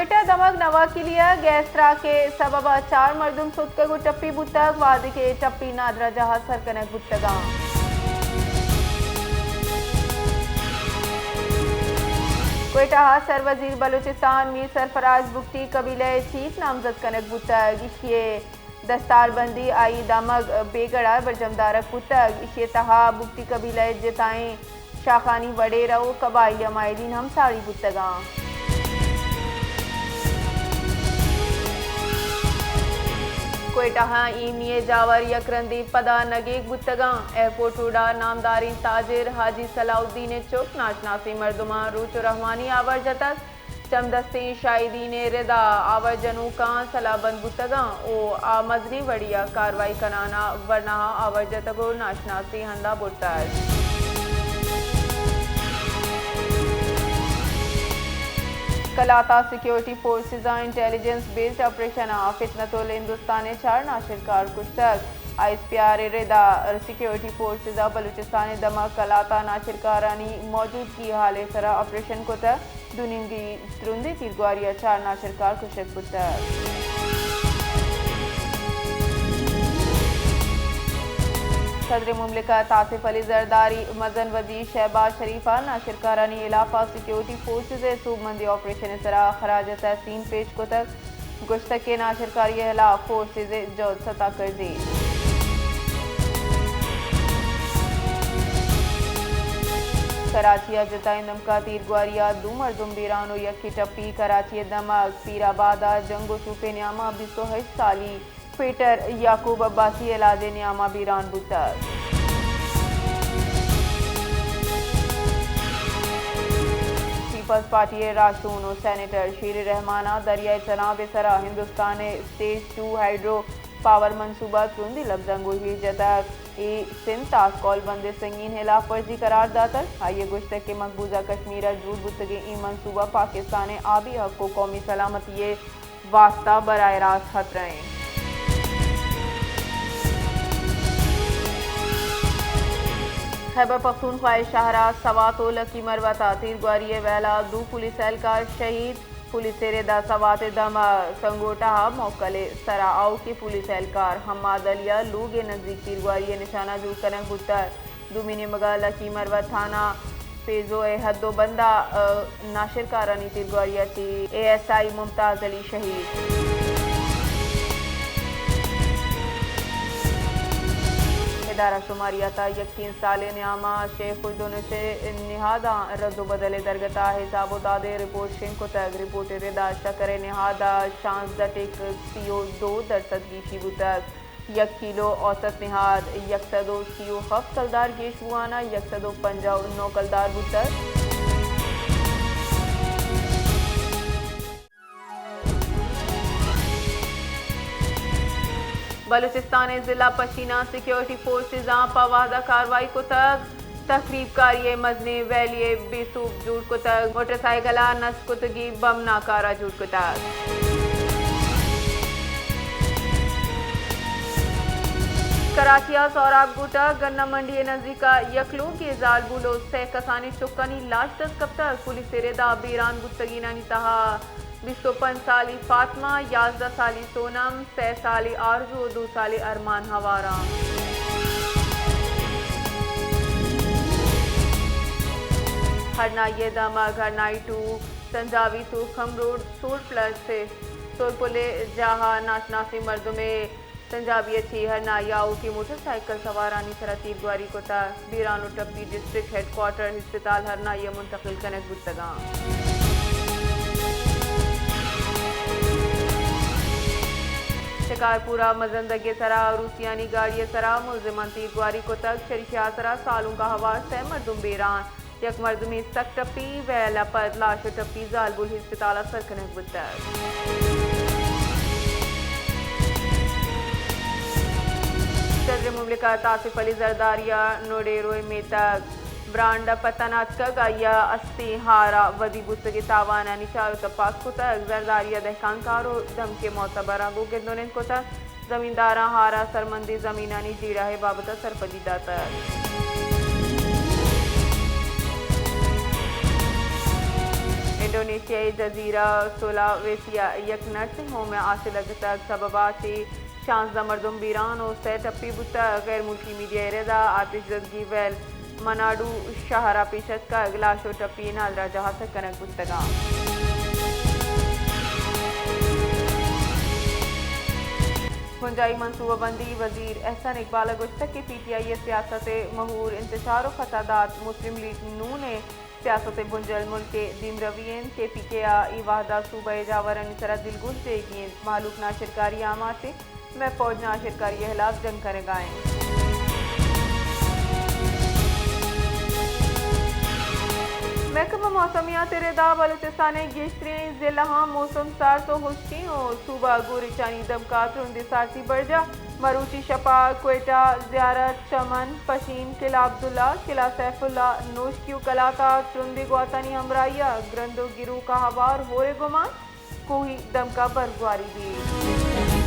کوئٹہ دمگ نواکلی ءَ گیس تراک ءِ سبب ءَ چار مردم ستکگ ءُ ٹپی بوتگ، وھدے کہ ٹپی نادراہ جاہ ءَ سر کنگ بوتگ اَنت۔ کوئٹہ ءَ سروزیر بلوچستان میر سرفراز بگٹی قبیلہ ءِ چیف نامزد کنگ بوتگ، ایشی ءِ دستاربندی آئی دمگ بیگڑ ءَ برجم دارگ بوتگ۔ ایشی ءِ تہا بگٹی قبیلہ ءِ جتائیں شاخانی وڈیرہ ءُ قبائلی عمائدین ہم ساڑی بوتگ اَنت۔ کوئٹہ ءَ ایمنی ءِ جاور یک رندے پدا نگیگ بوتگ اَنت۔ ایئرپورٹ روڈ ءَ نامداریں تاجر حاجی صلاح الدین ءِ چک ناشناسیں مردماں روچ ءُ رحمانی آوار جتگ۔ چمدستیں شاہدین ءِ رد ءَ آوار جنوکاں سلاہ بند بوتگ اَنت ءُ آ مزنیں وڑے ءَ کاروائی کنان ءَ ورنا ءَ آوار جتگ ءُ ناشناسیں ہند ءَ برتگ۔ کلات ءَ سیکورٹی فورسز ءَ انٹیلیجنس بیسڈ آپریشن ءَ فتنۃ الہندوستان ءِ چار ناشرکار کشتگ۔ آئی ایس پی آر ءِ رد ءَ سیکورٹی فورسز ءَ بلوچستان ءِ دمگ کلات ءَ ناشرکارانی موجودگی ءِ حال ءِ سرا آپریشن کتگ۔ دو نیمگی ترندیں تیرگواری ءَ چار ناشرکار کشگ بوتگ۔ صدر مملکت آصف علی زرداری مزن وزیر شہباز شریف ءَ ناشرکارانی ہلاف ءَ سیکورٹی فورسز ءِ سوبمندیں آپریشن ءِ سرا خراج تحسین پیش کتگ۔ گوشتگ کہ ناشرکاری ءِ ہلاف فورسز ءِ جہد ستا کرزیت۔ کراچی ءَ جتائیں دمک ءَ تیرگواری ءَ دو مردم بیران ءُ یکے ٹپی۔ کراچی ءِ دمگ پیر آباد ءَ جنگ ءُ سوپے نیام ءَ بیست ءُ ہشت سالی پیٹر یعقوب عباسی علاج ءِ نیام ءَ بیران بوتگ۔ پیپلز پارٹی ءِ راہشون ءُ سینیٹر شیر الرحمان ءَ دریائے چناب ءِ سرا ہندوستان ءِ سٹیج ٹو ہائیڈرو پاور منصوبہ ءَ ترندیں لبزاں گوشیت جتگ۔ اے سندھ ءَ تاسکول بند ءِ سنگین ہلاف ورزی قرار داتگ۔ آئی ءَ گوشتگ کہ مقبوضہ کشمیر ءَ جوڑ بوتگیں اے منصوبہ پاکستان ءِ آبی حق ءُ قومی سلامتی ءِ واستہ براہ راست خطرہ ایں۔ خیبر پختونخوا ءِ شہر ءِ سوات ءُ لکی مروت ءَ تیرگواری ءِ ویل ءَ دو پولیس اہلکار شہید۔ پولیس ءِ رد ءَ سوات ءِ دمگ سنگوٹہ ءَ موکل ءِ سرا آؤکیں پولیس اہلکار حماد علی ءِ لوگ ءِ نزیک تیرگواری ءِ نشانہ جوڑ کنگ بوتگ۔ دومی نیمگ ءَ لکی مروت تھانہ پیزو ءِ حد ءُ بند ءَ ناشرکارانی تیرگواری ءَ چہ اے ایس آئی ممتاز علی شہید۔ ادارہ شماریات ءَ یکیں سال ءِ نیام ءَ شے خوشدونش ءِ نہاداں رد ءُ بدل ءِ درگت ءَ حساب ءُ داد ءِ رپورٹ شنگ کتگ۔ رپورٹ ءِ رد ءَ شکر ءِ نہاد ءَ شانزدہ ٹک سی ءُ دو درسد گیشی بوتگ۔ یک کیلو اوسط نہاد یک سد ءُ سی ءُ ہفت کلدار گیش بوان ءَ یک سد ءُ پنجاہ ءُ نو کلدار بوتگ۔ بلوچستان ءِ ضلع پشین ءَ سیکورٹی فورسز ءَ پہ وھد ءَ کاروائی کتگ۔ تخریب کاری ءِ مزنیں ویلی ءَ بے سوب جوڑ کتگ۔ موٹر سائیکل ءَ نصب کتگی بم ناکارہ جوڑ کتگ۔ کراچی ءَ سہراب گوٹہ گندم منڈی ءِ نزیک ءَ یک لوگے زالبول ءُ سئے کسانیں چکانی لاش دست کپتگ۔ پولیس ءِ رد ءَ بیران بوتگینانی تہا بیست ءُ پنچ سالی فاطمہ، یازدہ سالی سونم، سئے سالی آرزو ءُ دو سالی ارمان ہوار اَنت۔ ہرنائی ءِ دمگ ہرنائی ٹو سنجاوی توخم روڈ سول پلس ءِ سول پل ءِ جاہ ءَ ناشناسیں مردمے سنجابی ءَ چہ ہرنائی ءَ آؤکیں موٹر سائیکل سوارانی سرا تیرگواری کتگ۔ بیران ءُ ٹپی ڈسٹرکٹ ہیڈ کوارٹر ہسپتال ہرنائی ءَ منتقل کنگ بوتگ اَنت۔ شکارپور ءَ مزن دگ ءِ سرا روسیانی گاڑی ءِ سرا ملزماں تیرگواری کتگ۔ چریشی ءَ سرا سالونک ءَ ہوار سئے مردم بیران۔ یک مردمے سک ٹپی، ویل ءَ پد لاش ءُ ٹپی زالبول ہسپتال ءَ سر کنگ بوتگ۔ صدر مملکت آصف علی زرداری ءَ نوڈیرو ءِ میتگ برانڈ ءَ پہ تھنا اتکگ، آئی ءَ استیں ہار ءَ ودی بوتگیں تاوانانی چار ءُ تپاک کتگ۔ زرداری ءَ دہکان کار ءُ دمگ ءِ معتبراں گوں گند ءُ نند کتگ۔ زمینداراں ہار ءَ سرمندیں زمینانی جیڑہ ءِ بابت ءَ سرپدی داتگ۔ انڈونیشیا ءِ جزیرہ سولاویسی ءَ یک نرسنگ ہوم ءِ آسے لگتگ، سبب ءَ چہ شانزدہ مردم بیران ءُ سئے ٹپی بوتگ۔ غیر ملکی میڈیا ءِ رد ءَ آتش زدگی ویل مناڈو شہر ءَ پیش اتکگ، لاش ءُ ٹپی نادراہ جاہ ءَ سر کنگ بوتگ اَنت۔ بنجاہی منصوبہ بندی، وزیر احسن اقبال ءَ گوشتگ کہ پی ٹی آئی ءِ سیاست ءِ مہور انتشار ءُ فسادات مسلم لیگ نون ءِ سیاست ءِ بنجل ملک ءِ دیمروی اِنت۔ کے پی کے ءَ اے وہد ءَ صوبہ ءِ جاورانی سرا دلگوش دیگی اِنت۔ مہلوک ناشرکاری ءِ آماچ اِنت، مئے فوج ناشرکاری ءِ ہلاپ جنگ کنگ ءَ اِنت۔ محکمہ موسمیات ءِ رد ءَ بلوچستان ءِ گیشتریں ضلعاں موسم سارت ءُ ہشکیں ءُ صوبہ ءَ گوریچانی دمکاں ترندیں سارتی برجاہ۔ مروچی شپ ءَ کوئٹہ، زیارت، چمن، پشین، قلعہ عبداللہ، قلعہ سیف اللہ، نوشکی ءُ قلات ءَ ترندیں گواتانی ہمراہی ءَ گرند ءُ گروک ءَ ہوار ہور ءِ گمان، کوہی دمک ءَ برزگواری بیت۔